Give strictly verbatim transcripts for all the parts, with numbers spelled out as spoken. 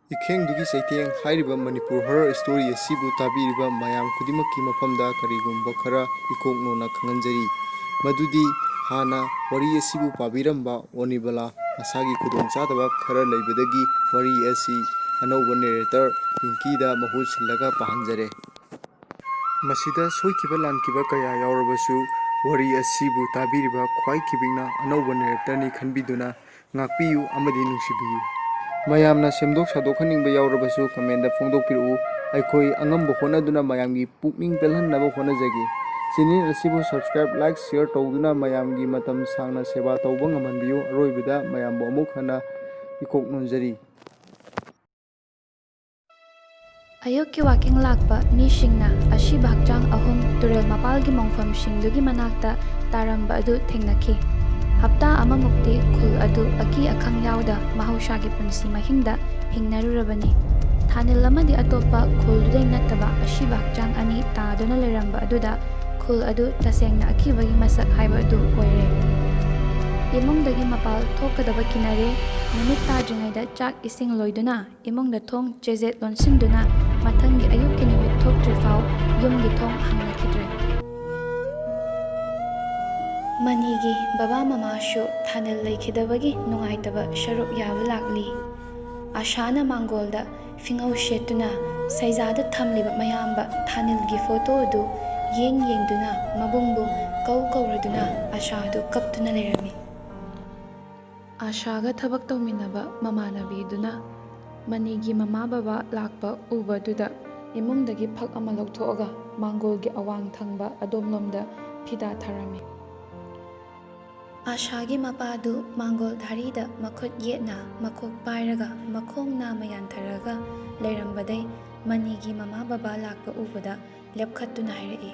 ꯏꯈꯦꯡꯗꯨꯒꯤ ꯆꯩꯊꯦꯡ ꯍꯥꯏꯔꯤꯕ Manipur horror story ꯑꯁꯤꯕꯨ ꯇꯥꯕꯤꯔꯤꯕ ꯃꯌꯥꯝ ꯈꯨꯗꯤꯡꯃꯛꯀꯤ ꯃꯐꯝꯗ ꯀꯔꯤꯒꯨꯝꯕ ꯈꯔ ꯏꯀꯣꯛ ꯅꯣꯟꯅ ꯈꯪꯍꯟꯖꯔꯤ꯫ ꯃꯗꯨꯗꯤ ꯍꯥꯟꯅ ꯋꯥꯔꯤ ꯑꯁꯤꯕꯨ ꯄꯥꯕꯤꯔꯝꯕ ꯑꯣꯅꯤꯕꯂꯥ ꯃꯁꯥꯒꯤ ꯈꯨꯗꯣꯡꯆꯥꯗꯕ ꯈꯔ ꯂꯩꯕꯗꯒꯤ ꯋꯥꯔꯤ ꯑꯁꯤ ꯑꯅꯧꯕ ꯅꯦꯔꯦꯇꯔ ꯄꯤꯡꯀꯤꯗ ꯃꯍꯨꯠ ꯁꯤꯜꯂꯒ ꯄꯥꯍꯟꯖꯔꯦ꯫ ꯃꯁꯤꯗ ꯁꯣꯏꯈꯤꯕ ꯂꯥꯟꯈꯤꯕ ꯀꯌꯥ ꯌꯥꯎꯔꯕꯁꯨ ꯋꯥꯔꯤ ꯑꯁꯤꯕꯨ ꯇꯥꯕꯤꯔꯤꯕ ꯈ꯭ꯋꯥꯏ ꯈꯤꯕꯤꯛꯅ ꯑꯅꯧꯕ ꯅꯦꯔꯦꯇꯔꯅꯤ ꯈꯟꯕꯤꯗꯨꯅ ꯉꯥꯛꯄꯤꯌꯨ ꯑꯃꯗꯤ ꯅꯨꯡꯁꯤꯕꯤꯌꯨ꯫ ꯃꯌꯥꯝꯅ ꯁꯦꯝꯗꯣꯛ ꯁꯥꯗꯣꯛꯍꯟꯅꯤꯡꯕ ꯌꯥꯎꯔꯕꯁꯨ ꯀꯃꯦꯟꯗ ꯐꯣꯡꯗꯣꯛꯄꯤꯔꯛꯎ꯫ ꯑꯩꯈꯣꯏ ꯑꯉꯝꯕ ꯍꯣꯠꯅꯗꯨꯅ ꯃꯌꯥꯝꯒꯤ ꯄꯨꯛꯅꯤꯡ ꯄꯦꯜꯍꯟꯅꯕ ꯍꯣꯠꯅꯖꯒꯦ꯫ ꯆꯦꯅꯦꯜ ꯑꯁꯤꯕꯨ subscribe, like, share ꯇꯧꯗꯨꯅ ꯃꯌꯥꯝꯒꯤ ꯃꯇꯝ ꯁꯥꯡꯅ ꯁꯦꯕꯥ ꯇꯧꯕ ꯉꯝꯍꯟꯕꯤꯌꯨ꯫ ꯑꯔꯣꯏꯕꯗ ꯃꯌꯥꯝꯕꯨ ꯑꯃꯨꯛ ꯍꯟꯅ ꯏꯀꯣꯛ ꯅꯣꯟꯖꯔꯤ꯫ ꯑꯌꯨꯛꯀꯤ ꯋꯥꯀꯤꯡ ꯂꯥꯛꯄ ꯃꯤꯁꯤꯡꯅ ꯑꯁꯤꯕ ꯍꯛꯆꯥꯡ ꯑꯍꯨꯝ ꯇꯨꯔꯦꯜ ꯃꯄꯥꯜꯒꯤ ꯃꯣꯡꯐꯝꯁꯤꯡꯗꯨꯒꯤ ꯃꯅꯥꯛꯇ ꯇꯥꯔꯝꯕ ꯑꯗꯨ ꯊꯦꯡꯅꯈꯤ꯫ ꯍꯞꯇꯥ ꯑꯃꯃꯨꯛꯇꯤ ꯈꯨꯜ ꯑꯗꯨ ꯑꯀꯤ ꯑꯈꯪ ꯌꯥꯎꯗ ꯃꯍꯧꯁꯥꯒꯤ ꯄꯨꯟꯁꯤ ꯃꯍꯤꯡꯗ ꯍꯤꯡꯅꯔꯨꯔꯕꯅꯤ꯫ ꯊꯥꯅꯤꯜ ꯑꯃꯗꯤ ꯑꯇꯣꯞꯄ ꯈꯨꯜꯗꯨꯗꯩ ꯅꯠꯇꯕ ꯑꯁꯤꯕ ꯍꯛꯆꯥꯡ ꯑꯅꯤ ꯇꯥꯗꯨꯅ ꯂꯩꯔꯝꯕ ꯑꯗꯨꯗ ꯈꯨꯜ ꯑꯗꯨ ꯇꯁꯦꯡꯅ ꯑꯀꯤꯕꯒꯤ ꯃꯁꯛ ꯍꯥꯏꯕ ꯑꯗꯨ ꯑꯣꯏꯔꯦ꯫ ꯏꯃꯨꯡꯗꯒꯤ ꯃꯄꯥꯜ ꯊꯣꯛꯀꯗꯕ ꯀꯤꯅꯔꯦ꯫ ꯅꯨꯃꯤꯠ ꯇꯥꯗ꯭ꯔꯤꯉꯩꯗ ꯆꯥꯛ ꯏꯁꯤꯡ ꯂꯣꯏꯗꯨꯅ ꯏꯃꯨꯡꯗ ꯊꯣꯡ ꯆꯦꯖꯦꯠ ꯂꯣꯟꯁꯤꯟꯗꯨꯅ ꯃꯊꯪꯒꯤ ꯑꯌꯨꯛꯀꯤ ꯅꯨꯃꯤꯠ ꯊꯣꯛꯇ꯭ꯔꯤꯐꯥꯎ ꯌꯨꯝꯒꯤ ꯊꯣꯡ ꯍꯥꯡꯅꯈꯤꯗ꯭ꯔꯦ꯫ ꯃꯅꯤꯒꯤ ꯕꯕꯥ ꯃꯃꯥꯁꯨ ꯊꯥꯅꯤꯜ ꯂꯩꯈꯤꯗꯕꯒꯤ ꯅꯨꯡꯉꯥꯏꯇꯕ ꯁꯔꯨꯛ ꯌꯥꯕ ꯂꯥꯛꯂꯤ꯫ ꯑꯥꯁꯥꯅ ꯃꯥꯡꯒꯣꯜꯗ ꯐꯤꯉꯧ ꯁꯦꯠꯇꯨꯅ ꯁꯩꯖꯥꯗ ꯊꯝꯂꯤꯕ ꯃꯌꯥꯝꯕ ꯊꯥꯅꯤꯜꯒꯤ ꯐꯣꯇꯣ ꯑꯗꯨ ꯌꯦꯡ ꯌꯦꯡꯗꯨꯅ ꯃꯕꯨꯡꯕꯨ ꯀꯧ ꯀꯧꯔꯗꯨꯅ ꯑꯥꯁꯥ ꯑꯗꯨ ꯀꯞꯇꯨꯅ ꯂꯩꯔꯝꯃꯤ꯫ ꯑꯥꯁꯥꯒ ꯊꯕꯛ ꯇꯧꯃꯤꯟꯅꯕ ꯃꯃꯥꯟꯅꯕꯤꯗꯨꯅ ꯃꯅꯤꯒꯤ ꯃꯃꯥ ꯕꯕꯥ ꯂꯥꯛꯄ ꯎꯕꯗꯨꯗ ꯏꯃꯨꯡꯗꯒꯤ ꯐꯛ ꯑꯃ ꯂꯧꯊꯣꯛꯑꯒ ꯃꯥꯡꯒꯣꯜꯒꯤ ꯑꯋꯥꯡ ꯊꯪꯕ ꯑꯗꯣꯝꯂꯣꯝꯗ ꯐꯤꯗꯥ ꯊꯥꯔꯝꯃꯤ꯫ ꯑꯥꯁꯥꯒꯤ ꯃꯄꯥꯗꯨ ꯃꯥꯡꯒꯣꯜ ꯙꯥꯔꯤꯗ ꯃꯈꯨꯠ ꯌꯦꯠꯅ ꯃꯈꯣꯛ ꯄꯥꯏꯔꯒ ꯃꯈꯣꯡ ꯅꯥꯝꯃ ꯌꯥꯟꯊꯔꯒ ꯂꯩꯔꯝꯕꯗꯩ ꯃꯅꯤꯒꯤ ꯃꯃꯥ ꯕꯕꯥ ꯂꯥꯛꯄ ꯎꯕꯗ ꯂꯦꯞꯈꯠꯇꯨꯅ ꯍꯥꯏꯔꯛꯏ,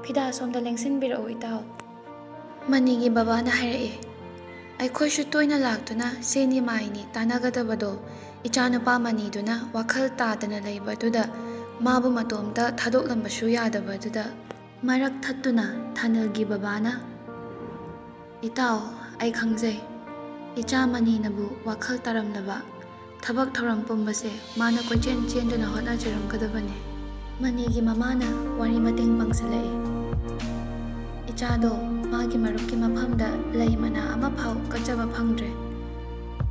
"ꯐꯤꯗꯥ ꯁꯣꯝꯗ ꯂꯦꯡꯁꯤꯟꯕꯤꯔꯛꯎ ꯏꯇꯥꯎ꯫" ꯃꯅꯤꯒꯤ ꯕꯕꯥꯅ ꯍꯥꯏꯔꯛꯏ, "ꯑꯩꯈꯣꯏꯁꯨ ꯇꯣꯏꯅ ꯂꯥꯛꯇꯨꯅ ꯁꯦꯟꯅꯤ ꯃꯥꯏꯅꯤ ꯇꯥꯟꯅꯒꯗꯕꯗꯣ ꯏꯆꯥꯅꯨꯄꯥ ꯃꯅꯤꯗꯨꯅ ꯋꯥꯈꯜ ꯇꯥꯗꯅ ꯂꯩꯕꯗꯨꯗ ꯃꯥꯕꯨ ꯃꯇꯣꯝꯇ ꯊꯥꯗꯣꯛꯂꯝꯕꯁꯨ ꯌꯥꯗꯕꯗꯨꯗ꯫" ꯃꯔꯛ ꯊꯠꯇꯨꯅ ꯊꯥꯅꯤꯜꯒꯤ ꯕꯕꯥꯅ, "ꯏꯇꯥꯎ, ꯑꯩ ꯈꯪꯖꯩ꯫ ꯏꯆꯥ ꯃꯅꯤꯅꯕꯨ ꯋꯥꯈꯜ ꯇꯥꯔꯝꯂꯕ ꯊꯕꯛ ꯊꯧꯔꯝ ꯄꯨꯝꯕꯁꯦ ꯃꯥꯅ ꯀꯣꯏꯆꯦꯟ ꯆꯦꯟꯗꯨꯅ ꯍꯣꯠꯅꯖꯔꯝꯒꯗꯕꯅꯤ꯫ ꯃꯅꯤꯒꯤ ꯃꯃꯥꯅ ꯋꯥꯔꯤ ꯃꯇꯦꯡ ꯄꯥꯡꯁꯤꯜꯂꯛꯏ꯫ ꯏꯆꯥꯗꯣ ꯃꯥꯒꯤ ꯃꯔꯨꯞꯀꯤ ꯃꯐꯝꯗ ꯂꯩ ꯃꯅꯥ ꯑꯃꯐꯥꯎ ꯀꯠꯆꯕ ꯐꯪꯗ꯭ꯔꯦ꯫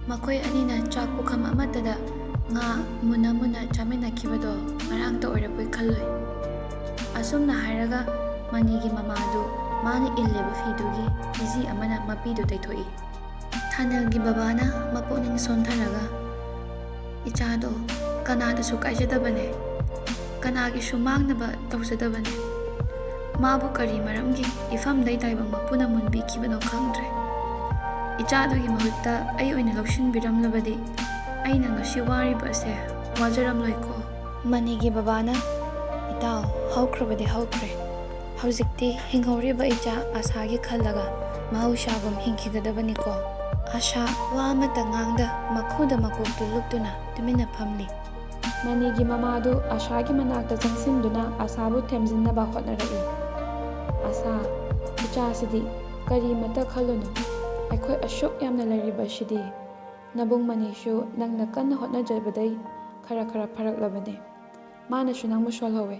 ꯃꯈꯣꯏ ꯑꯅꯤꯅ ꯆꯥꯛ ꯄꯨꯈꯝ ꯑꯃꯠꯇꯗ ꯉꯥ ꯃꯨꯟꯅ ꯃꯨꯟꯅ ꯆꯥꯃꯤꯟꯅꯈꯤꯕꯗꯣ ꯉꯔꯥꯡꯇ ꯑꯣꯏꯔꯕꯣꯏ ꯈꯜꯂꯨꯏ꯫ ꯑꯁꯨꯝꯅ ꯍꯥꯏꯔꯒ ꯃꯅꯤꯒꯤ ꯃꯃꯥꯗꯨ ꯃꯥꯅ ꯏꯜꯂꯤꯕ ꯐꯤꯗꯨꯒꯤ ꯐꯤꯖꯤ ꯑꯃꯅ ꯃꯄꯤꯗꯨ ꯇꯩꯊꯣꯛꯏ꯫ ꯊꯥꯅꯦꯜꯒꯤ ꯕꯕꯥꯅ ꯃꯄꯨꯛꯅꯤꯡ ꯁꯣꯟꯊꯔꯒ, "ꯏꯆꯥꯗꯣ ꯀꯅꯥꯗꯁꯨ ꯀꯥꯏꯖꯗꯕꯅꯦ, ꯀꯅꯥꯒꯤꯁꯨ ꯃꯥꯡꯅꯕ ꯇꯧꯖꯗꯕꯅꯦ꯫ ꯃꯥꯕꯨ ꯀꯔꯤ ꯃꯔꯝꯒꯤ ꯏꯐꯝꯗꯩ ꯇꯥꯏꯕꯪ ꯃꯄꯨꯅ ꯃꯨꯟꯕꯤꯈꯤꯕꯅꯣ ꯈꯪꯗ꯭ꯔꯦ꯫ ꯏꯆꯥꯗꯨꯒꯤ ꯃꯍꯨꯠꯇ ꯑꯩ ꯑꯣꯏꯅ ꯂꯧꯁꯤꯟꯕꯤꯔꯝꯂꯕꯗꯤ ꯑꯩꯅ ꯉꯁꯤ ꯋꯥꯔꯤꯕ ꯑꯁꯦ ꯋꯥꯖꯔꯝꯂꯣꯏꯀꯣ?" ꯃꯅꯤꯒꯤ ꯕꯕꯥꯅ, "ꯏꯇꯥꯎ, ꯍꯧꯈ꯭ꯔꯕꯗꯤ ꯍꯧꯈ꯭ꯔꯦ꯫ ꯍꯧꯖꯤꯛꯇꯤ ꯍꯤꯡꯍꯧꯔꯤꯕ ꯏꯆꯥ ꯑꯥꯁꯥꯒꯤ ꯈꯜꯂꯒ ꯃꯍꯧꯁꯥꯒꯨꯝ ꯍꯤꯡꯈꯤꯒꯗꯕꯅꯤꯀꯣ?" ꯑꯥꯁꯥ ꯋꯥ ꯑꯃꯠꯇ ꯉꯥꯡꯗ ꯃꯈꯨꯗ ꯃꯀꯣꯛꯇꯨ ꯂꯨꯞꯇꯨꯅ ꯇꯨꯃꯤꯟꯅ ꯐꯝꯂꯤ꯫ ꯃꯅꯤꯒꯤ ꯃꯃꯥꯗꯨ ꯑꯥꯁꯥꯒꯤ ꯃꯅꯥꯛꯇ ꯆꯪꯁꯤꯟꯗꯨꯅ ꯑꯥꯁꯥꯕꯨ ꯊꯦꯝꯖꯤꯟꯅꯕ ꯍꯣꯠꯅꯔꯛꯏ꯫ "ꯑꯥꯁꯥ, ꯏꯆꯥꯁꯤꯗꯤ ꯀꯔꯤꯃꯇ ꯈꯜꯂꯨꯅꯨ꯫ ꯑꯩꯈꯣꯏ ꯑꯁꯨꯛ ꯌꯥꯝꯅ ꯂꯩꯔꯤꯕꯁꯤꯗꯤ ꯅꯕꯨꯡ ꯃꯅꯤꯁꯨ ꯅꯪꯅ ꯀꯟꯅ ꯍꯣꯠꯅꯖꯕꯗꯩ ꯈꯔ ꯈꯔ ꯐꯔꯛꯂꯕꯅꯦ꯫ ꯃꯥꯅꯁꯨ ꯅꯪꯕꯨ ꯁꯣꯜꯍꯧꯋꯦ꯫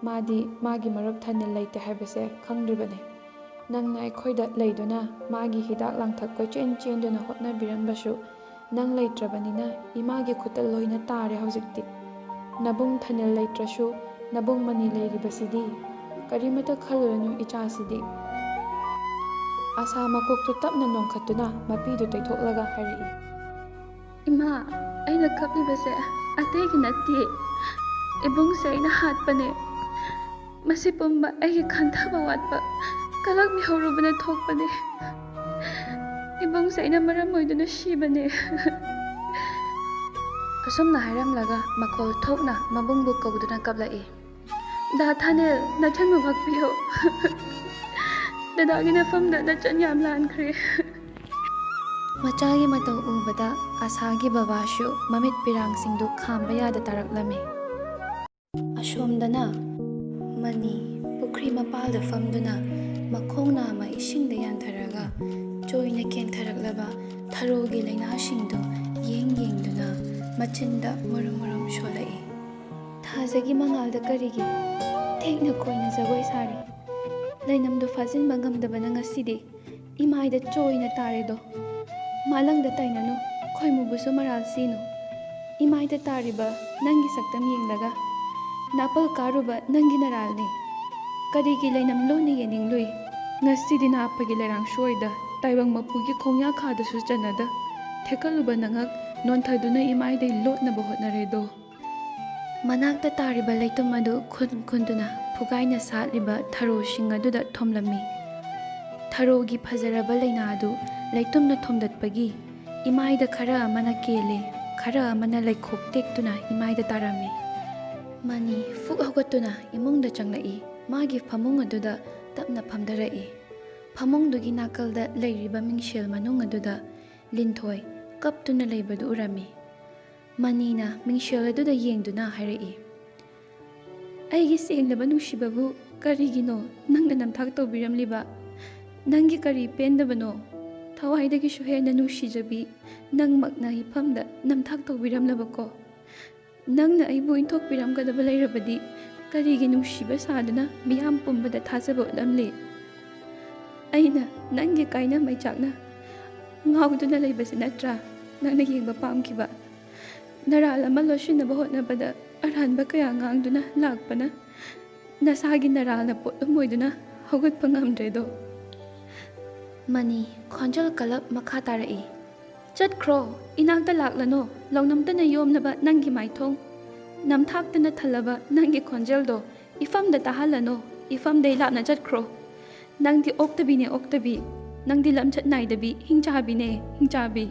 ꯃꯥꯗꯤ ꯃꯥꯒꯤ ꯃꯔꯨꯞ ꯊꯥꯅꯤꯜ ꯂꯩꯇꯦ ꯍꯥꯏꯕꯁꯦ ꯈꯪꯗ꯭ꯔꯤꯕꯅꯦ꯫ ꯅꯪꯅ ꯑꯩꯈꯣꯏꯗ ꯂꯩꯗꯨꯅ ꯃꯥꯒꯤ ꯍꯤꯗꯥꯛ ꯂꯥꯡꯊꯛ ꯀꯣꯏꯆꯦꯟ ꯆꯦꯟꯗꯨꯅ ꯍꯣꯠꯅꯕꯤꯔꯝꯕꯁꯨ ꯅꯪ ꯂꯩꯇ꯭ꯔꯕꯅꯤꯅ ꯏꯃꯥꯒꯤ ꯈꯨꯠꯇ ꯂꯣꯏꯅ ꯇꯥꯔꯦ ꯍꯧꯖꯤꯛꯇꯤ꯫ ꯅꯕꯨꯡ ꯊꯥꯅꯤꯜ ꯂꯩꯇ꯭ꯔꯁꯨ ꯅꯕꯨꯡ ꯃꯅꯤ ꯂꯩꯔꯤꯕꯁꯤꯗꯤ꯫ ꯀꯔꯤꯃꯇ ꯈꯜꯂꯨꯔꯅꯨ ꯏꯆꯥꯁꯤꯗꯤ꯫" ꯑꯥꯁꯥ ꯃꯀꯣꯛꯇꯨ ꯇꯞꯅ ꯅꯣꯡꯈꯠꯇꯨꯅ ꯃꯄꯤꯗꯨ ꯇꯩꯊꯣꯛꯂꯒ ꯍꯥꯏꯔꯛꯏ꯫ "ꯏꯃꯥ, ꯑꯩꯅ ꯀꯞꯂꯤꯕꯁꯦ ꯑꯇꯩꯒꯤ ꯅꯠꯇꯦ꯫ ꯏꯕꯨꯡꯁꯦ ꯑꯩꯅ ꯍꯥꯠꯄꯅꯦ꯫ ꯃꯁꯤ ꯄꯨꯝꯕ ꯑꯩꯒꯤ ꯈꯟꯊꯕ ꯋꯥꯠꯄ ꯀꯂꯛ ꯃꯤꯍꯧꯔꯨꯕꯅ ꯊꯣꯛꯄꯅꯦ꯫ ꯏꯕꯨꯡꯁꯦ ꯑꯩꯅ ꯃꯔꯝ ꯑꯣꯏꯗꯨꯅ ꯁꯤꯕꯅꯦ꯫" ꯑꯁꯨꯝꯅ ꯍꯥꯏꯔꯝꯂꯒ ꯃꯈꯣꯜ ꯊꯣꯛꯅ ꯃꯕꯨꯡꯕꯨ ꯀꯧꯗꯨꯅ ꯀꯞꯂꯛꯏ꯫ "ꯗꯥ ꯊꯥꯅꯦꯜ, ꯅꯆꯟꯕꯨ ꯉꯥꯛꯄꯤꯌꯨ꯫ ꯗꯗꯥꯒꯤ ꯅꯐꯝꯗ ꯅꯆꯟ ꯌꯥꯝ ꯂꯥꯟꯈ꯭ꯔꯦ꯫" ꯃꯆꯥꯒꯤ ꯃꯇꯧ ꯎꯕꯗ ꯑꯥꯁꯥꯒꯤ ꯕꯕꯥꯁꯨ ꯃꯃꯤꯠ ꯄꯤꯔꯥꯡꯁꯤꯡꯗꯨ ꯈꯥꯝꯕ ꯌꯥꯗ ꯇꯥꯔꯛꯂꯝꯃꯤ꯫ ꯑꯁꯣꯝꯗꯅ ꯃꯅꯤ ꯄꯨꯈ꯭ꯔꯤ ꯃꯄꯥꯜꯗ ꯐꯝꯗꯨꯅ ꯃꯈꯣꯡ ꯅꯥꯝꯃ ꯏꯁꯤꯡꯗ ꯌꯥꯟꯊꯔꯒ ꯆꯣꯏꯅ ꯀꯦꯟꯊꯔꯛꯂꯕ ꯊꯔꯣꯒꯤ ꯂꯩꯅꯥꯁꯤꯡꯗꯨ ꯌꯦꯡ ꯌꯦꯡꯗꯨꯅ ꯃꯆꯤꯟꯗ ꯃꯨꯔꯨꯝ ꯃꯨꯔꯨꯝ ꯁꯣꯜꯂꯛꯏ꯫ ꯊꯥꯖꯒꯤ ꯃꯉꯥꯜꯗ ꯀꯔꯤꯒꯤ ꯊꯦꯛꯅ ꯈꯣꯏꯅ ꯖꯒꯣꯏ ꯁꯥꯔꯤ? ꯂꯩꯅꯝꯗꯨ ꯐꯥꯖꯤꯟꯕ ꯉꯝꯗꯕꯅ ꯉꯁꯤꯗꯤ ꯏꯃꯥꯏꯗ ꯆꯣꯏꯅ ꯇꯥꯔꯦꯗꯣ꯫ ꯃꯥꯂꯪꯗ ꯇꯥꯏꯅꯅꯨ, ꯈꯣꯏꯃꯨꯕꯨꯁꯨ ꯃꯔꯥꯜ ꯁꯤꯅꯨ꯫ ꯏꯃꯥꯏꯗ ꯇꯥꯔꯤꯕ ꯅꯪꯒꯤ ꯁꯛꯇꯝ ꯌꯦꯡꯂꯒ ꯅꯥꯄꯜ ꯀꯥꯔꯨꯕ ꯅꯪꯒꯤ ꯅꯔꯥꯜꯅꯤ꯫ ꯀꯔꯤꯒꯤ ꯂꯩꯅꯝ ꯂꯣꯟꯅ ꯌꯦꯡꯅꯤꯡꯂꯨꯏ? ꯉꯁꯤꯗꯤ ꯅꯥꯞꯄꯒꯤ ꯂꯩꯔꯥꯡ ꯁꯣꯏꯗ ꯇꯥꯏꯕꯪ ꯃꯄꯨꯒꯤ ꯈꯣꯡꯌꯥꯈꯥꯗꯁꯨ ꯆꯟꯅꯗ ꯊꯦꯛꯀꯠꯂꯨꯕ ꯅꯉꯛ ꯅꯣꯟꯊꯗꯨꯅ ꯏꯃꯥꯏꯗꯩ ꯂꯣꯠꯅꯕ ꯍꯣꯠꯅꯔꯦꯗꯣ꯫ ꯃꯅꯥꯛꯇ ꯇꯥꯔꯤꯕ ꯂꯩꯇꯨꯝ ꯑꯗꯨ ꯈꯨꯟ ꯈꯨꯟꯗꯨꯅ ꯐꯨꯒꯥꯏꯅ ꯁꯥꯠꯂꯤꯕ ꯊꯔꯣꯁꯤꯡ ꯑꯗꯨꯗ ꯊꯣꯝꯂꯝꯃꯤ꯫ ꯊꯔꯣꯒꯤ ꯐꯖꯔꯕ ꯂꯩꯅꯥ ꯑꯗꯨ ꯂꯩꯇꯨꯝꯅ ꯊꯣꯝꯗꯠꯄꯒꯤ ꯏꯃꯥꯏꯗ ꯈꯔ ꯑꯃꯅ ꯀꯦꯜꯂꯦ, ꯈꯔ ꯑꯃꯅ ꯂꯩꯈꯣꯛ ꯇꯦꯛꯇꯨꯅ ꯏꯃꯥꯏꯗ ꯇꯥꯔꯝꯃꯤ꯫ ꯃꯅꯤ ꯐꯨꯛ ꯍꯧꯒꯠꯇꯨꯅ ꯏꯃꯨꯡꯗ ꯆꯪꯂꯛꯏ꯫ ꯃꯥꯒꯤ ꯐꯃꯨꯡ ꯑꯗꯨꯗ ꯇꯞꯅ ꯐꯝꯊꯔꯛꯏ꯫ ꯐꯃꯨꯡꯗꯨꯒꯤ ꯅꯥꯀꯜꯗ ꯂꯩꯔꯤꯕ ꯃꯤꯡꯁꯦꯜ ꯃꯅꯨꯡ ꯑꯗꯨꯗ ꯂꯤꯟꯊꯣꯏ ꯀꯞꯇꯨꯅ ꯂꯩꯕꯗꯨ ꯎꯔꯝꯃꯤ꯫ ꯃꯅꯤꯅ ꯃꯤꯡꯁꯦꯜ ꯑꯗꯨꯗ ꯌꯦꯡꯗꯨꯅ ꯍꯥꯏꯔꯛꯏ, "ꯑꯩꯒꯤ ꯁꯦꯡꯂꯕ ꯅꯨꯡꯁꯤꯕꯕꯨ ꯀꯔꯤꯒꯤꯅꯣ ꯅꯪꯅ ꯅꯝꯊꯥꯛ ꯇꯧꯕꯤꯔꯝꯂꯤꯕ? ꯅꯪꯒꯤ ꯀꯔꯤ ꯄꯦꯟꯗꯕꯅꯣ? ꯊꯋꯥꯏꯗꯒꯤꯁꯨ ꯍꯦꯟꯅ ꯅꯨꯡꯁꯤꯖꯕꯤ ꯅꯪꯃꯛꯅ ꯏꯐꯝꯗ ꯅꯝꯊꯥꯛ ꯇꯧꯕꯤꯔꯝꯂꯕꯀꯣ? ꯅꯪꯅ ꯑꯩꯕꯨ ꯏꯟꯊꯣꯛꯄꯤꯔꯝꯒꯗꯕ ꯂꯩꯔꯕꯗꯤ ꯀꯔꯤꯒꯤ ꯅꯨꯡꯁꯤꯕ ꯁꯥꯗꯨꯅ ꯃꯤꯌꯥꯝ ꯄꯨꯝꯕꯗ ꯊꯥꯖꯕ ꯎꯠꯂꯝꯂꯤ? ꯑꯩꯅ ꯅꯪꯒꯤ ꯀꯥꯏꯅ ꯃꯩꯆꯥꯛꯅ ꯉꯥꯎꯗꯨꯅ ꯂꯩꯕꯁꯤ ꯅꯠꯇ꯭ꯔꯥ ꯅꯪꯅ ꯌꯦꯡꯕ ꯄꯥꯝꯈꯤꯕ? ꯅꯔꯥꯜ ꯑꯃ ꯂꯣꯠꯁꯤꯟꯅꯕ ꯍꯣꯠꯅꯕꯗ ꯑꯔꯥꯟꯕ ꯀꯌꯥ ꯉꯥꯡꯗꯨꯅ ꯂꯥꯛꯄꯅ ꯅꯁꯥꯒꯤ ꯅꯔꯥꯜꯅ ꯄꯣꯠꯂꯨꯝ ꯑꯣꯏꯗꯨꯅ ꯍꯧꯒꯠꯄ ꯉꯝꯗ꯭ꯔꯦꯗꯣ꯫" ꯃꯅꯤ ꯈꯣꯟꯖꯦꯜ ꯀꯜꯂꯞ ꯃꯈꯥ ꯇꯥꯔꯛꯏ, "ꯆꯠꯈ꯭ꯔꯣ, ꯏꯅꯥꯛꯇ ꯂꯥꯛꯂꯅꯨ, ꯂꯧꯅꯝꯇꯅ ꯌꯣꯝꯂꯕ ꯅꯪꯒꯤ ꯃꯥꯏꯊꯣꯡ, ꯅꯝꯊꯥꯛꯇꯅ ꯊꯜꯂꯕ ꯅꯪꯒꯤ ꯈꯣꯟꯖꯦꯜꯗꯣ ꯏꯐꯝꯗ ꯇꯥꯍꯜꯂꯅꯨ, ꯏꯐꯝꯗꯩ ꯂꯥꯞꯅ ꯆꯠꯈ꯭ꯔꯣ꯫ ꯅꯪꯗꯤ ꯑꯣꯛꯇꯕꯤꯅꯦ, ꯑꯣꯛꯇꯕꯤ꯫ ꯅꯪꯗꯤ ꯂꯝꯆꯠ ꯅꯥꯏꯗꯕꯤ, ꯍꯤꯡꯆꯥꯕꯤꯅꯦ, ꯍꯤꯡꯆꯥꯕꯤ꯫"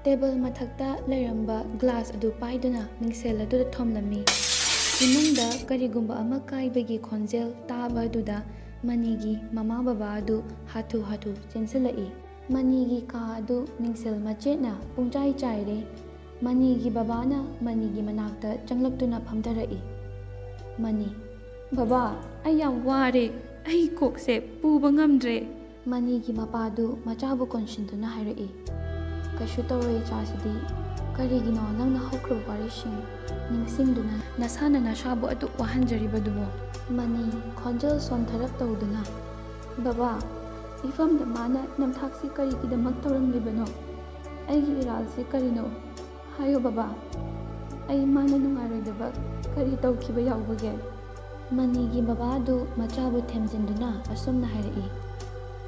ꯇꯦꯕꯜ ꯃꯊꯛꯇ ꯂꯩꯔꯝꯕ ꯒ꯭ꯂꯥꯁ ꯑꯗꯨ ꯄꯥꯏꯗꯨꯅ ꯃꯤꯡꯁꯦꯜ ꯑꯗꯨꯗ ꯊꯣꯝꯂꯝꯃꯤ꯫ ꯏꯃꯨꯡꯗ ꯀꯔꯤꯒꯨꯝꯕ ꯑꯃ ꯀꯥꯏꯕꯒꯤ ꯈꯣꯟꯖꯦꯜ ꯇꯥꯕ ꯑꯗꯨꯗ ꯃꯅꯤꯒꯤ ꯃꯃꯥ ꯕꯕꯥ ꯑꯗꯨ ꯍꯥꯊꯨ ꯍꯥꯊꯨ ꯆꯦꯟꯁꯤꯜꯂꯛꯏ꯫ ꯃꯅꯤꯒꯤ ꯀꯥ ꯑꯗꯨ ꯃꯤꯡꯁꯦꯜ ꯃꯆꯦꯠꯅ ꯄꯨꯡꯆꯥꯏ ꯆꯥꯏꯔꯦ꯫ ꯃꯅꯤꯒꯤ ꯕꯕꯥꯅ ꯃꯅꯤꯒꯤ ꯃꯅꯥꯛꯇ ꯆꯪꯂꯛꯇꯨꯅ ꯐꯝꯊꯔꯛꯏ꯫ ꯃꯅꯤ, "ꯕꯕꯥ, ꯑꯩ ꯌꯥꯝ ꯋꯥꯔꯦ꯫ ꯑꯩ ꯀꯣꯛꯁꯦ ꯄꯨꯕ ꯉꯝꯗ꯭ꯔꯦ꯫" ꯃꯅꯤꯒꯤ ꯃꯄꯥꯗꯨ ꯃꯆꯥꯕꯨ ꯀꯣꯟꯁꯤꯟꯗꯨꯅ ꯍꯥꯏꯔꯛꯏ, "ꯀꯩꯁꯨ ꯇꯧꯔꯣꯏ ꯏꯆꯥꯁꯤꯗꯤ, ꯀꯔꯤꯒꯤꯅꯣ ꯅꯪꯅ ꯍꯧꯈ꯭ꯔꯕ ꯋꯥꯔꯤꯁꯤꯡ ꯅꯤꯡꯁꯤꯡꯗꯨꯅ ꯅꯁꯥꯅ ꯅꯁꯥꯕꯨ ꯑꯗꯨꯛ ꯋꯥꯍꯟꯖꯔꯤꯕꯗꯨꯕꯣ? ꯃꯅꯤ, ꯈꯣꯟꯖꯦꯜ ꯁꯣꯟꯊꯔꯞ ꯇꯧꯗꯨꯅ, "ꯕꯕꯥ, ꯏꯐꯝꯗ ꯃꯥꯅ ꯅꯝꯊꯥꯛꯁꯤ ꯀꯔꯤꯒꯤꯗꯃꯛ ꯇꯧꯔꯝꯂꯤꯕꯅꯣ? ꯑꯩꯒꯤ ꯏꯔꯥꯜꯁꯤ ꯀꯔꯤꯅꯣ? ꯍꯥꯏꯌꯨ ꯕꯕꯥ, ꯑꯩ ꯃꯥꯅ ꯅꯨꯡꯉꯥꯏꯔꯣꯏꯗꯕ ꯀꯔꯤ ꯇꯧꯈꯤꯕ ꯌꯥꯎꯕꯒꯦ?" ꯃꯅꯤꯒꯤ ꯕꯕꯥꯗꯨ ꯃꯆꯥꯕꯨ ꯊꯦꯝꯖꯤꯟꯗꯨꯅ ꯑꯁꯨꯝꯅ ꯍꯥꯏꯔꯛꯏ,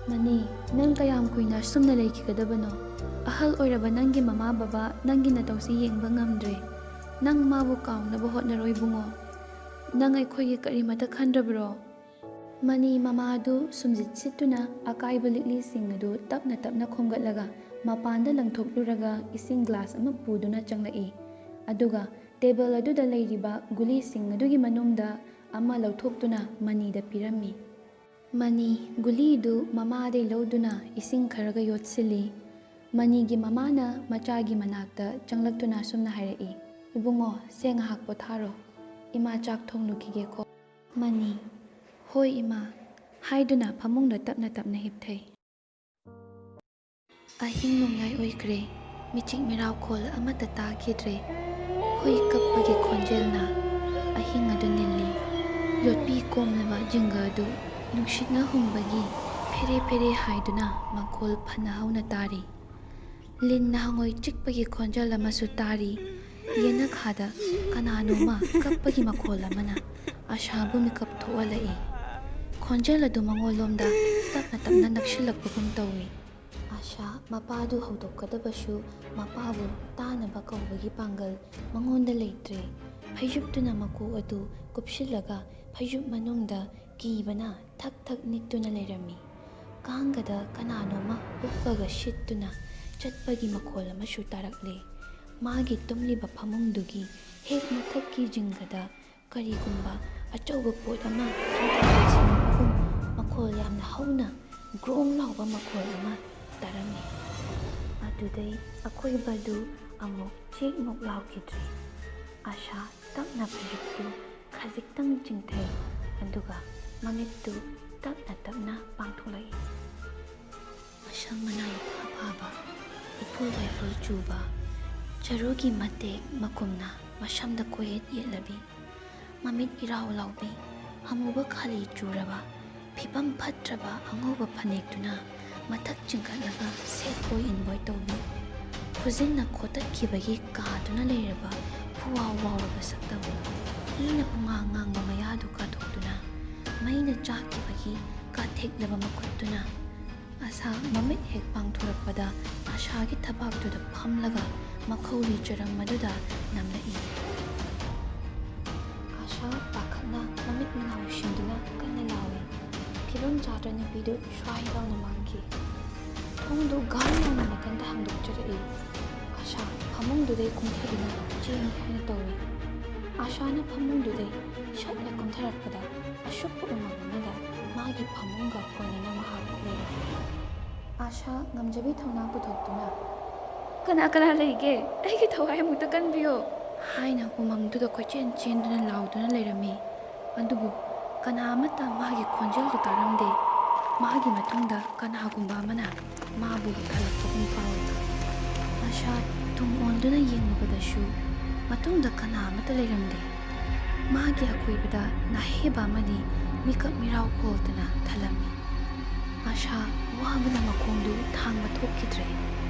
"ꯃꯅꯤ, ꯅꯪ ꯀꯌꯥꯝ ꯀꯨꯏꯅ ꯑꯁꯨꯝꯅ ꯂꯩꯈꯤꯒꯗꯕꯅꯣ? ꯑꯍꯜ ꯑꯣꯏꯔꯕ ꯅꯪꯒꯤ ꯃꯃꯥ ꯕꯕꯥ, ꯅꯪꯒꯤ ꯅꯇꯧꯁꯤ ꯌꯦꯡꯕ ꯉꯝꯗ꯭ꯔꯦ꯫ ꯅꯪ ꯃꯥꯕꯨ ꯀꯥꯎꯅꯕ ꯍꯣꯠꯅꯔꯣ ꯏꯕꯨꯡꯉꯣ꯫ ꯅꯪ ꯑꯩꯈꯣꯏꯒꯤ ꯀꯔꯤꯃꯇ ꯈꯟꯗ꯭ꯔꯕ꯭ꯔꯣ?" ꯃꯅꯤ ꯃꯃꯥꯗꯨ ꯁꯨꯝꯖꯤꯠ ꯁꯤꯠꯇꯨꯅ ꯑꯀꯥꯏꯕ ꯂꯤꯛꯂꯤꯁꯤꯡ ꯑꯗꯨ ꯇꯞꯅ ꯇꯞꯅ ꯈꯣꯝꯒꯠꯂꯒ ꯃꯄꯥꯟꯗ ꯂꯪꯊꯣꯛꯂꯨꯔꯒ ꯏꯁꯤꯡ ꯒ꯭ꯂꯥꯁ ꯑꯃ ꯄꯨꯗꯨꯅ ꯆꯪꯂꯛꯏ꯫ ꯑꯗꯨꯒ ꯇꯦꯕꯜ ꯑꯗꯨꯗ ꯂꯩꯔꯤꯕ ꯒꯨꯂꯤꯁꯤꯡ ꯑꯗꯨꯒꯤ ꯃꯅꯨꯡꯗ ꯑꯃ ꯂꯧꯊꯣꯛꯇꯨꯅ ꯃꯅꯤꯗ ꯄꯤꯔꯝꯃꯤ꯫ ꯃꯅꯤ ꯒꯨꯂꯤꯗꯨ ꯃꯃꯥꯗꯩ ꯂꯧꯗꯨꯅ ꯏꯁꯤꯡ ꯈꯔꯒ ꯌꯣꯠꯁꯤꯜꯂꯤ꯫ ꯃꯅꯤꯒꯤ ꯃꯃꯥꯅ ꯃꯆꯥꯒꯤ ꯃꯅꯥꯛꯇ ꯆꯪꯂꯛꯇꯨꯅ ꯑꯁꯨꯝꯅ ꯍꯥꯏꯔꯛꯏ, "ꯏꯕꯨꯡꯉꯣ, ꯁꯦ ꯉꯥꯏꯍꯥꯛ ꯄꯣꯊꯥꯔꯣ꯫ ꯏꯃꯥ ꯆꯥꯛ ꯊꯣꯡꯂꯨꯈꯤꯒꯦꯀꯣ꯫" ꯃꯅꯤ, "ꯍꯣꯏ ꯏꯃꯥ" ꯍꯥꯏꯗꯨꯅ ꯐꯃꯨꯡꯗ ꯇꯞꯅ ꯇꯞꯅ ꯍꯤꯞꯊꯩ꯫ ꯑꯍꯤꯡ ꯅꯣꯡꯌꯥꯏ ꯑꯣꯏꯈ꯭ꯔꯦ꯫ ꯃꯤꯆꯤꯛ ꯃꯤꯔꯥꯎꯈꯣꯜ ꯑꯃꯠꯇ ꯇꯥꯈꯤꯗ꯭ꯔꯦ꯫ ꯍꯨꯏ ꯀꯞꯄꯒꯤ ꯈꯣꯟꯖꯦꯜꯅ ꯑꯍꯤꯡ ꯑꯗꯨ ꯅꯤꯜꯂꯤ꯫ ꯌꯣꯠꯄꯤ ꯀꯣꯝꯂꯕ ꯖꯤꯡꯒ ꯑꯗꯨ ꯅꯨꯡꯁꯤꯠꯅ ꯍꯨꯝꯕꯒꯤ ꯐꯦꯔꯦ ꯐꯦꯔꯦ ꯍꯥꯏꯗꯨꯅ ꯃꯈꯣꯜ ꯐꯅ ꯍꯧꯅ ꯇꯥꯔꯤ꯫ ꯂꯤꯟꯅ ꯍꯉꯣꯏ ꯆꯤꯛꯄꯒꯤ ꯈꯣꯟꯖꯦꯜ ꯑꯃꯁꯨ ꯇꯥꯔꯤ꯫ ꯌꯦꯅꯈꯥꯗ ꯀꯅꯥꯅꯣꯃ ꯀꯞꯄꯒꯤ ꯃꯈꯣꯜ ꯑꯃꯅ ꯑꯥꯁꯥꯕꯨ ꯃꯤꯀꯞ ꯊꯣꯛꯍꯜꯂꯛꯏ꯫ ꯈꯣꯟꯖꯦꯜ ꯑꯗꯨ ꯃꯉꯣꯟꯂꯣꯝꯗ ꯇꯞꯅ ꯇꯞꯅ ꯅꯛꯁꯤꯜꯂꯛꯄꯒꯨꯝ ꯇꯧꯏ꯫ ꯑꯥꯁꯥ ꯃꯄꯥꯗꯨ ꯍꯧꯗꯣꯛꯀꯗꯕꯁꯨ ꯃꯄꯥꯕꯨ ꯇꯥꯅꯕ ꯀꯧꯕꯒꯤ ꯄꯥꯡꯒꯜ ꯃꯉꯣꯟꯗ ꯂꯩꯇ꯭ꯔꯦ꯫ ꯐꯩꯖꯨꯞꯇꯨꯅ ꯃꯀꯣꯛ ꯑꯗꯨ ꯀꯨꯞꯁꯤꯜꯂꯒ ꯐꯩꯖꯨꯞ ꯃꯅꯨꯡꯗ ꯀꯤꯕꯅ ꯊꯛ ꯊꯛ ꯅꯤꯛꯇꯨꯅ ꯂꯩꯔꯝꯃꯤ꯫ ꯀꯥꯡꯒꯗ ꯀꯅꯥꯅꯣꯃ ꯎꯞꯄꯒ ꯁꯤꯠꯇꯨꯅ ꯆꯠꯄꯒꯤ ꯃꯈꯣꯜ ꯑꯃꯁꯨ ꯇꯥꯔꯛꯂꯦ꯫ ꯃꯥꯒꯤ ꯇꯨꯝꯂꯤꯕ ꯐꯃꯨꯡꯗꯨꯒꯤ ꯍꯦꯛ ꯃꯊꯛꯀꯤ ꯖꯤꯡꯒꯗ ꯀꯔꯤꯒꯨꯝꯕ ꯑꯆꯧꯕ ꯄꯣꯠ ꯑꯃ ꯊꯥꯡꯒꯠꯂꯛꯄꯒꯨꯝ ꯃꯈꯣꯜ ꯌꯥꯝꯅ ꯍꯧꯅ ꯒ꯭ꯔꯣꯡ ꯂꯥꯎꯕ ꯃꯈꯣꯜ ꯑꯃ ꯇꯥꯔꯝꯃꯤ꯫ ꯑꯗꯨꯗꯩ ꯑꯀꯣꯏꯕꯗꯨ ꯑꯃꯨꯛ ꯆꯦꯛꯃꯨꯛ ꯂꯥꯎꯈꯤꯗ꯭ꯔꯦ꯫ ꯑꯥꯁꯥ ꯇꯞꯅ ꯐꯩꯖꯨꯞꯇꯨ ꯈꯖꯤꯛꯇꯪ ꯆꯤꯡꯊꯩ, ꯑꯗꯨꯒ ꯃꯃꯤꯠꯇꯨ ꯇꯞꯅ ꯇꯞꯅ ꯄꯥꯡꯊꯣꯛꯂꯛꯏ꯫ ꯑꯁꯪ ꯑꯃꯥꯟ ꯏꯐꯥ ꯐꯥꯕ, ꯏꯐꯨꯜ ꯋꯥꯏꯐꯨꯜ ꯆꯨꯕ, ꯆꯔꯨꯒꯤ ꯃꯇꯦꯛ ꯃꯀꯨꯝꯅ ꯃꯁꯝꯗ ꯀꯣꯏꯌꯦꯠ ꯌꯦꯠꯂꯕꯤ, ꯃꯃꯤꯠ ꯏꯔꯥꯎ ꯂꯥꯎꯕꯤ, ꯑꯃꯨꯕ ꯈꯥꯂꯤ ꯆꯨꯔꯕ, ꯐꯤꯕꯝ ꯐꯠꯇ꯭ꯔꯕ ꯑꯉꯧꯕ ꯐꯅꯦꯛꯇꯨꯅ ꯃꯊꯛ ꯆꯤꯡꯈꯠꯂꯒ ꯁꯦꯠ ꯕꯣꯏ ꯏꯟ ꯕꯣꯏ ꯇꯧꯕꯤ, ꯈꯨꯖꯤꯟꯅ ꯈꯣꯠꯇꯠꯈꯤꯕꯒꯤ ꯀꯥꯗꯨꯅ ꯂꯩꯔꯕ ꯐꯨꯋꯥꯎ ꯋꯥꯎꯔꯕ ꯁꯛꯇꯝ, ꯃꯤꯅ ꯄꯨꯡꯉꯥꯡ ꯉꯥꯡꯕ ꯃꯌꯥꯗꯨ ꯀꯥꯊꯣꯛꯇꯨꯅ, ꯃꯩꯅ ꯆꯥꯛꯈꯤꯕꯒꯤ ꯀꯥꯊꯦꯛꯂꯕ ꯃꯈꯨꯠꯇꯨꯅ, ꯑꯥꯁꯥ ꯃꯃꯤꯠ ꯍꯦꯛ ꯄꯥꯡꯊꯣꯔꯛꯄꯗ ꯑꯥꯁꯥꯒꯤ ꯊꯕꯥꯛꯇꯨꯗ ꯐꯝꯂꯒ ꯃꯈꯧꯔꯤ ꯆꯔꯝ ꯑꯗꯨꯗ ꯅꯝꯂꯛꯏ꯫ ꯑꯥꯁꯥ ꯄꯥꯈꯠꯅ ꯃꯃꯤꯠ ꯃꯅꯥ ꯎꯏꯁꯤꯟꯗꯨꯅ ꯀꯟꯅ ꯂꯥꯎꯏ꯫ ꯐꯤꯕꯝ ꯆꯥꯗ꯭ꯔ ꯅꯨꯄꯤꯗꯨ ꯁ꯭ꯋꯥꯏ ꯂꯥꯎꯅ ꯃꯥꯡꯈꯤ꯫ ꯊꯣꯡꯗꯨ ꯒꯥꯡ ꯂꯥꯎꯅ ꯅꯥꯀꯟꯗ ꯍꯥꯡꯗꯣꯛꯆꯔꯛꯏ꯫ ꯑꯥꯁꯥ ꯐꯃꯨꯡꯗꯨꯗꯩ ꯀꯨꯝꯊꯗꯨꯅ ꯆꯦꯟꯒꯦ ꯍꯥꯏꯅ ꯇꯧꯏ꯫ ꯑꯥꯁꯥꯅ ꯐꯃꯨꯡꯗꯨꯗꯩ ꯁꯠ ꯍꯦꯛ ꯀꯨꯝꯊꯔꯛꯄꯗ ꯑꯁꯨꯛꯄ ꯎꯃꯪ ꯑꯃꯗ ꯃꯥꯒꯤ ꯐꯃꯨꯡꯒ ꯀꯣꯟꯅꯅ ꯃꯍꯥꯛ ꯂꯩꯔꯝꯃꯤ꯫ ꯑꯥꯁꯥ ꯉꯝꯖꯕꯤ ꯊꯧꯅꯥ ꯄꯨꯊꯣꯛꯇꯨꯅ, "ꯀꯅꯥ ꯀꯅꯥ ꯂꯩꯒꯦ? ꯑꯩꯒꯤ ꯊꯋꯥꯏ ꯑꯃꯨꯛꯇ ꯀꯟꯕꯤꯌꯣ!" ꯍꯥꯏꯅ ꯎꯃꯪꯗꯨꯗ ꯀꯣꯏꯆꯦꯟ ꯆꯦꯟꯗꯨꯅ ꯂꯥꯎꯗꯨꯅ ꯂꯩꯔꯝꯃꯤ꯫ ꯑꯗꯨꯕꯨ ꯀꯅꯥ ꯑꯃꯠꯇ ꯃꯥꯒꯤ ꯈꯣꯟꯖꯦꯜꯗꯨ ꯇꯥꯔꯝꯗꯦ꯫ ꯃꯥꯒꯤ ꯃꯇꯨꯡꯗ ꯀꯅꯥꯒꯨꯝꯕ ꯑꯃꯅ ꯃꯥꯕꯨ ꯀꯜꯂꯛꯄꯒꯨꯝ ꯐꯥꯎꯏ꯫ ꯑꯥꯁꯥ ꯇꯨꯡ ꯑꯣꯟꯗꯨꯅ ꯌꯦꯡꯂꯨꯕꯗꯁꯨ ꯃꯇꯨꯡꯗ ꯀꯅꯥ ꯑꯃꯠꯇ ꯂꯩꯔꯝꯗꯦ꯫ ꯃꯥꯒꯤ ꯑꯀꯣꯏꯕꯗ ꯅꯥꯍꯦꯕ ꯑꯃꯗꯤ ꯃꯤꯀꯞ ꯃꯤꯔꯥꯎ ꯈꯣꯜꯗꯅ ꯊꯜꯂꯝꯃꯤ꯫ ꯑꯥꯁꯥ ꯋꯥꯕꯅ ꯃꯈꯣꯡꯗꯨ ꯊꯥꯡꯕ ꯊꯣꯛꯈꯤꯗ꯭ꯔꯦ꯫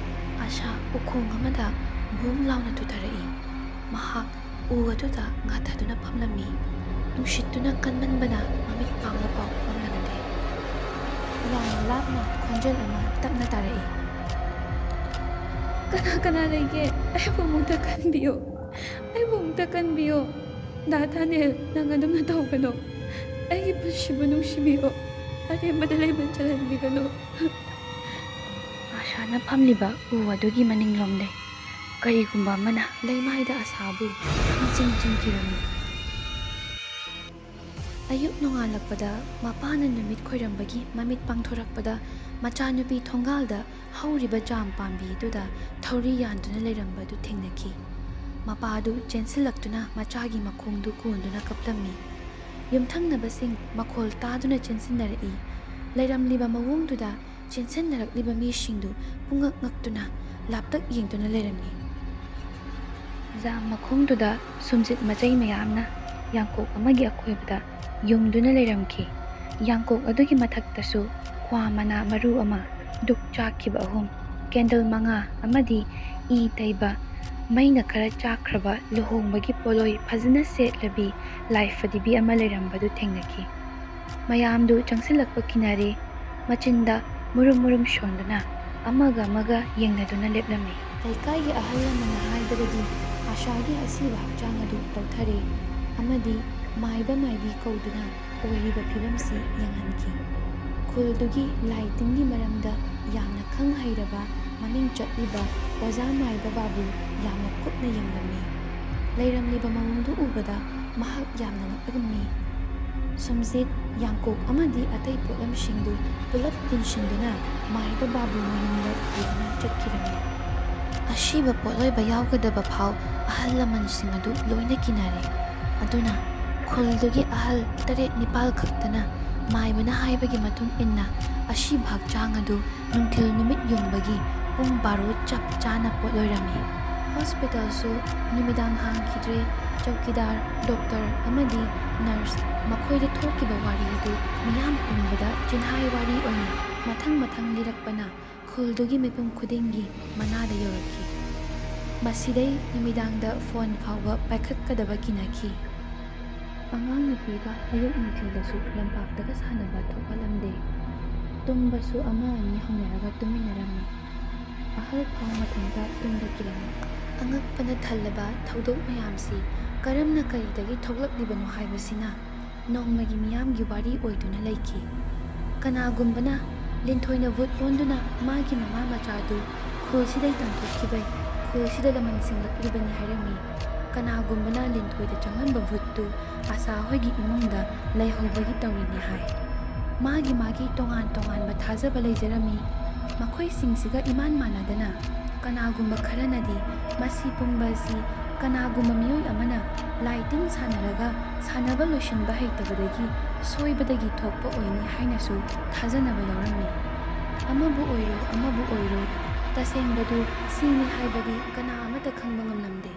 ꯑꯥꯁꯥ ꯎꯈꯣꯡ ꯑꯃꯗ ꯕꯨꯝ ꯂꯥꯎꯅ ꯇꯨꯊꯔꯛꯏ꯫ ꯃꯍꯥꯛ ꯎ ꯑꯗꯨꯗ ꯉꯥꯊꯗꯨꯅ ꯐꯝꯂꯝꯃꯤ꯫ ꯅꯨꯡꯁꯤꯠꯇꯨꯅ ꯀꯟꯃꯟꯕꯅ ꯃꯃꯤꯠ ꯄꯥꯡꯕ ꯐꯥꯎ ꯄꯥꯡꯂꯝꯗꯦ꯫ ꯌꯥꯝꯅ ꯂꯥꯞꯅ ꯈꯣꯟꯖꯦꯜ ꯑꯃ ꯇꯞꯅ ꯇꯥꯔꯛꯏ꯫ "ꯀꯅꯥ ꯀꯅꯥ ꯂꯩꯒꯦ? ꯑꯩꯕꯨ ꯑꯃꯨꯛꯇ ꯀꯟꯕꯤꯌꯨ꯫ ꯑꯩꯕꯨ ꯑꯃꯨꯛꯇ ꯀꯟꯕꯤꯌꯨ꯫ ꯗꯥ ꯊꯥꯅꯦꯜ, ꯅꯪ ꯑꯗꯨꯝꯅ ꯇꯧꯒꯅꯨ꯫ ꯑꯩꯒꯤ ꯄꯨꯟꯁꯤꯕꯨ ꯅꯨꯡꯁꯤꯕꯤꯌꯨ꯫ ꯑꯔꯦꯝꯕꯗ ꯂꯩꯃꯟ ꯆꯜꯍꯟꯕꯤꯒꯅꯨ꯫" ꯑꯥꯁꯥꯅ ꯐꯝꯂꯤꯕ ꯎ ꯑꯗꯨꯒꯤ ꯃꯅꯤꯡꯂꯣꯝꯗꯩ ꯀꯔꯤꯒꯨꯝꯕ ꯑꯃꯅ ꯂꯩꯃꯥꯏꯗ ꯑꯥꯁꯥꯕꯨ ꯈꯪꯆꯤꯡ ꯆꯤꯡꯈꯤꯔꯝꯃꯤ꯫ ꯑꯌꯨꯛ ꯅꯣꯡꯉꯥꯜꯂꯛꯄꯗ ꯃꯄꯥꯅ ꯅꯨꯃꯤꯠ ꯈꯣꯏꯔꯝꯕꯒꯤ ꯃꯃꯤꯠ ꯄꯥꯡꯊꯣꯔꯛꯄꯗ ꯃꯆꯥꯅꯨꯄꯤ ꯊꯣꯡꯒꯥꯜꯗ ꯍꯧꯔꯤꯕ ꯖꯥꯝ ꯄꯥꯝꯕꯤ ꯑꯗꯨꯗ ꯊꯧꯔꯤ ꯌꯥꯟꯗꯨꯅ ꯂꯩꯔꯝꯕꯗꯨ ꯊꯦꯡꯅꯈꯤ꯫ ꯃꯄꯥꯗꯨ ꯆꯦꯟꯁꯤꯜꯂꯛꯇꯨꯅ ꯃꯆꯥꯒꯤ ꯃꯈꯣꯡꯗꯨ ꯀꯣꯟꯗꯨꯅ ꯀꯞꯂꯝꯃꯤ꯫ ꯌꯨꯝꯊꯪꯅꯕꯁꯤꯡ ꯃꯈꯣꯜ ꯇꯥꯗꯨꯅ ꯆꯦꯟꯁꯤꯟꯅꯔꯛꯏ꯫ ꯂꯩꯔꯝꯂꯤꯕ ꯃꯑꯣꯡꯗꯨꯗ ꯆꯦꯟꯁꯤꯟꯅꯔꯛꯂꯤꯕ ꯃꯤꯁꯤꯡꯗꯨ ꯄꯨꯡꯉꯛ ꯉꯛꯇꯨꯅ ꯂꯥꯞꯇꯛ ꯌꯦꯡꯗꯨꯅ ꯂꯩꯔꯝꯃꯤ꯫ ꯖꯥꯝ ꯃꯈꯣꯡꯗꯨꯗ ꯁꯨꯝꯖꯤꯠ ꯃꯆꯩ ꯃꯌꯥꯝꯅ ꯌꯥꯡꯀꯣꯛ ꯑꯃꯒꯤ ꯑꯀꯣꯏꯕꯗ ꯌꯨꯡꯗꯨꯅ ꯂꯩꯔꯝꯈꯤ꯫ ꯌꯥꯡꯀꯣꯛ ꯑꯗꯨꯒꯤ ꯃꯊꯛꯇꯁꯨ ꯀ꯭ꯋꯥ ꯃꯅꯥ ꯃꯔꯨ ꯑꯃ, ꯗꯨꯛ ꯆꯥꯛꯈꯤꯕ ꯑꯍꯨꯝ, ꯀꯦꯟꯗꯜ ꯃꯉꯥ ꯑꯃꯗꯤ ꯏ ꯇꯩꯕ, ꯃꯩꯅ ꯈꯔ ꯆꯥꯛꯈ꯭ꯔꯕ ꯂꯨꯍꯣꯡꯕꯒꯤ ꯄꯣꯠꯂꯣꯏ ꯐꯖꯅ ꯁꯦꯠꯂꯕꯤ ꯂꯥꯏ ꯐꯗꯤꯕꯤ ꯑꯃ ꯂꯩꯔꯝꯕꯗꯨ ꯊꯦꯡꯅꯈꯤ꯫ ꯃꯌꯥꯝꯗꯨ ꯆꯪꯁꯤꯜꯂꯛꯄ ꯀꯤꯅꯔꯦ꯫ ꯃꯆꯤꯟꯗ ꯃꯨꯔꯨꯝ ꯃꯨꯔꯨꯝ ꯁꯣꯟꯗꯨꯅ ꯑꯃꯒ ꯑꯃꯒ ꯌꯦꯡꯅꯗꯨꯅ ꯂꯦꯞꯂꯝꯃꯤ꯫ ꯂꯩꯀꯥꯏꯒꯤ ꯑꯍꯜ ꯂꯃꯟꯅ ꯍꯥꯏꯕꯗꯗꯤ ꯑꯥꯁꯥꯒꯤ ꯑꯁꯤꯕ ꯍꯛꯆꯥꯡ ꯑꯗꯨ ꯂꯧꯊꯔꯦ ꯑꯃꯗꯤ ꯃꯥꯏꯕ ꯃꯥꯏꯕꯤ ꯀꯧꯗꯨꯅ ꯑꯣꯏꯔꯤꯕ ꯐꯤꯕꯝꯁꯤ ꯌꯦꯡꯍꯟꯈꯤ꯫ ꯈꯨꯜꯗꯨꯒꯤ ꯂꯥꯏ ꯇꯤꯟꯒꯤ ꯃꯔꯝꯗ ꯌꯥꯝꯅ ꯈꯪ ꯍꯩꯔꯕ ꯃꯃꯤꯡ ꯆꯠꯂꯤꯕ ꯑꯣꯖꯥ ꯃꯥꯏꯕ ꯕꯥꯕꯨ ꯌꯥꯝꯅ ꯀꯨꯞꯅ ꯌꯦꯡꯂꯝꯃꯤ꯫ ꯂꯩꯔꯝꯂꯤꯕ ꯃꯑꯣꯡꯗꯨ ꯎꯕꯗ ꯃꯍꯥꯛ ꯌꯥꯝꯅ ꯉꯛꯂꯝꯃꯤ꯫ ꯁꯨꯝꯖꯤꯠ, ꯌꯥꯡꯀꯣꯛ ꯑꯃꯗꯤ ꯑꯇꯩ ꯄꯣꯠꯂꯝꯁꯤꯡꯗꯨ ꯄꯨꯂꯞ ꯇꯤꯟꯁꯤꯟꯗꯨꯅ ꯃꯥꯏꯕ ꯕꯥꯕꯨ ꯃꯌꯨꯝꯗ ꯄꯨꯗꯨꯅ ꯆꯠꯈꯤꯔꯝꯃꯤ꯫ ꯑꯁꯤꯕ ꯄꯣꯠꯂꯣꯏꯕ ꯌꯥꯎꯒꯗꯕ ꯐꯥꯎ ꯑꯍꯜ ꯂꯃꯟꯁꯤꯡ ꯑꯗꯨ ꯂꯣꯏꯅ ꯀꯤꯅꯔꯦ꯫ ꯑꯗꯨꯅ ꯈꯨꯜꯗꯨꯒꯤ ꯑꯍꯜ ꯇꯔꯦꯠ ꯅꯤꯄꯥꯜ ꯈꯛꯇꯅ ꯃꯥꯏꯕꯅ ꯍꯥꯏꯕꯒꯤ ꯃꯇꯨꯡ ꯏꯟꯅ ꯑꯁꯤꯕ ꯍꯛꯆꯥꯡ ꯑꯗꯨ ꯅꯨꯡꯊꯤꯜ ꯅꯨꯃꯤꯠ ꯌꯨꯡꯕꯒꯤ ꯄꯨꯡ ꯕꯥꯔꯣ ꯆꯞ ꯆꯥꯅ ꯄꯣꯠꯂꯣꯏꯔꯝꯃꯤ꯫ ꯍꯣꯁꯄꯤꯇꯥꯜꯁꯨ ꯅꯨꯃꯤꯗꯥꯡ ꯍꯥꯡꯈꯤꯗ꯭ꯔꯦ꯫ ꯆꯧꯀꯤꯗꯥꯔ, ꯗꯣꯛꯇꯔ ꯑꯃꯗꯤ ꯅꯔꯁ ꯃꯈꯣꯏꯗ ꯊꯣꯛꯈꯤꯕ ꯋꯥꯔꯤ ꯑꯗꯨ ꯃꯤꯌꯥꯝ ꯄꯨꯝꯕꯗ ꯆꯤꯟꯍꯥꯏ ꯋꯥꯔꯤ ꯑꯣꯏꯅ ꯃꯊꯪ ꯃꯊꯪ ꯂꯤꯔꯛꯄꯅ ꯈꯨꯜꯗꯨꯒꯤ ꯃꯤꯄꯨꯝ ꯈꯨꯗꯤꯡꯒꯤ ꯃꯅꯥꯗ ꯌꯧꯔꯛꯈꯤ꯫ ꯃꯁꯤꯗꯩ ꯅꯨꯃꯤꯗꯥꯡꯗ ꯐꯣꯟ ꯐꯥꯎꯕ ꯄꯥꯏꯈꯠꯀꯗꯕ ꯀꯤꯅꯈꯤ꯫ ꯑꯉꯥꯡ ꯅꯨꯄꯤꯒ ꯑꯌꯨꯛ ꯅꯨꯡꯊꯤꯜꯗꯁꯨ ꯂꯝꯄꯥꯛꯇꯒ ꯁꯥꯟꯅꯕ ꯊꯣꯛꯍꯜꯂꯝꯗꯦ꯫ ꯇꯨꯝꯕꯁꯨ ꯑꯃ ꯑꯅꯤ ꯍꯧꯅꯔꯒ ꯇꯨꯝꯃꯤꯟꯅꯔꯝꯃꯤ꯫ ꯑꯍꯜ ꯐꯥꯎ ꯃꯊꯟꯇ ꯇꯨꯝꯕ ꯀꯤꯔꯝꯃꯤ꯫ ꯑꯉꯛꯄꯅ ꯊꯜꯂꯕ ꯊꯧꯗꯣꯛ ꯃꯌꯥꯝꯁꯤ ꯀꯔꯝꯅ ꯀꯔꯤꯗꯒꯤ ꯊꯣꯛꯂꯛꯂꯤꯕꯅꯣ ꯍꯥꯏꯕꯁꯤꯅ ꯅꯣꯡꯃꯒꯤ ꯃꯤꯌꯥꯝꯒꯤ ꯋꯥꯔꯤ ꯑꯣꯏꯗꯨꯅ ꯂꯩꯈꯤ꯫ ꯀꯅꯥꯒꯨꯝꯕꯅ ꯂꯤꯟꯊꯣꯏꯅ ꯚꯨꯠ ꯑꯣꯟꯗꯨꯅ ꯃꯥꯒꯤ ꯃꯃꯥ ꯃꯆꯥꯗꯨ ꯈꯨꯜꯁꯤꯗꯩ ꯇꯥꯟꯊꯣꯛꯈꯤꯕꯩ ꯈꯨꯜꯁꯤꯗ ꯂꯃꯟ ꯁꯤꯡꯂꯛꯂꯤꯕꯅꯤ ꯍꯥꯏꯔꯝꯃꯤ꯫ ꯀꯅꯥꯒꯨꯝꯕꯅ ꯂꯤꯟꯊꯣꯏꯗ ꯆꯪꯂꯝꯕ ꯚꯨꯠꯇꯨ ꯑꯥꯁꯥ ꯍꯣꯏꯒꯤ ꯏꯃꯨꯡꯗ ꯂꯩꯍꯧꯕꯒꯤ ꯇꯧꯔꯤꯅꯤ ꯍꯥꯏ꯫ ꯃꯥꯒꯤ ꯃꯥꯒꯤ ꯇꯣꯉꯥꯟ ꯇꯣꯉꯥꯟꯕ ꯊꯥꯖꯕ ꯂꯩꯖꯔꯝꯃꯤ꯫ ꯃꯈꯣꯏꯁꯤꯡꯁꯤꯒ ꯏꯃꯥꯟ ꯃꯥꯟꯅꯗꯅ ꯀꯅꯥꯒꯨꯝꯕ ꯈꯔꯅꯗꯤ ꯃꯁꯤ ꯄꯨꯝꯕ ꯑꯁꯤ ꯀꯅꯥꯒꯨꯝꯕ ꯃꯤꯑꯣꯏ ꯑꯃꯅ ꯂꯥꯏ ꯇꯤꯟ ꯁꯥꯟꯅꯔꯒ ꯁꯥꯟꯅꯕ ꯂꯣꯏꯁꯤꯟꯕ ꯍꯩꯇꯕꯗꯒꯤ ꯁꯣꯏꯕꯗꯒꯤ ꯊꯣꯛꯄ ꯑꯣꯏꯅꯤ ꯍꯥꯏꯅꯁꯨ ꯊꯥꯖꯅꯕ ꯌꯥꯎꯔꯝꯃꯤ꯫ ꯑꯃꯕꯨ ꯑꯣꯏꯔꯣ, ꯑꯃꯕꯨ ꯑꯣꯏꯔꯣ, ꯇꯁꯦꯡꯕꯗꯨ ꯁꯤꯅꯤ ꯍꯥꯏꯕꯗꯤ ꯀꯅꯥ ꯑꯃꯠꯇ ꯈꯪꯕ ꯉꯝꯂꯝꯗꯦ꯫